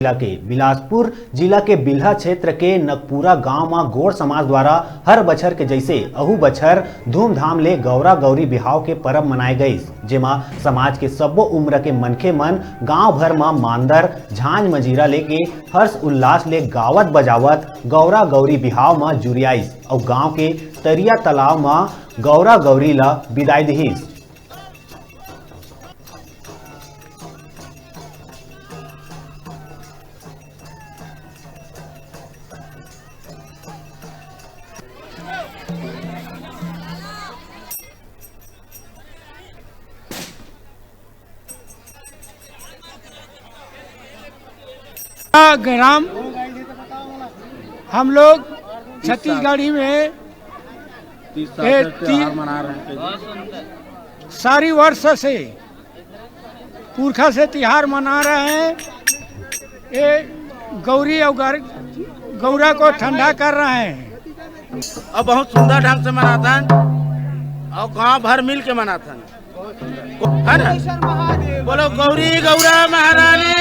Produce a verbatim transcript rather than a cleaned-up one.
जिला के बिलासपुर जिला के बिल्हा क्षेत्र के नगपुरा गांव म गोंड़ समाज द्वारा हर बछर के जइसे अहू बछर धूमधाम ले गौरा गौरी बिहाव के परब मनाए गइस, जेमा समाज के सब्बो उम्र के मनखे मन गांव भर म मांदर, झांझ मंजीरा लेके हर्ष उल्लास ले गावत बजावत गौरा गौरी बिहाव म जुरियाइस अउ गांव के तरिया तालाब म गौरा गौरी ल बिदाई दिहिस। ग्राम हम लोग छत्तीसगढ़ी में तीस साल ये से ती-, त्योहार मना रहे हैं। सारी वर्ष से पुरखा से तिहार मना रहे हैं। ये गौरी और गर-, गौरा को ठंडा कर रहे हैं। और बहुत सुंदर ढंग से मनाथन और गांव भर मिल के मनाथन, है ना? बोलो गौरी गौरा महारानी।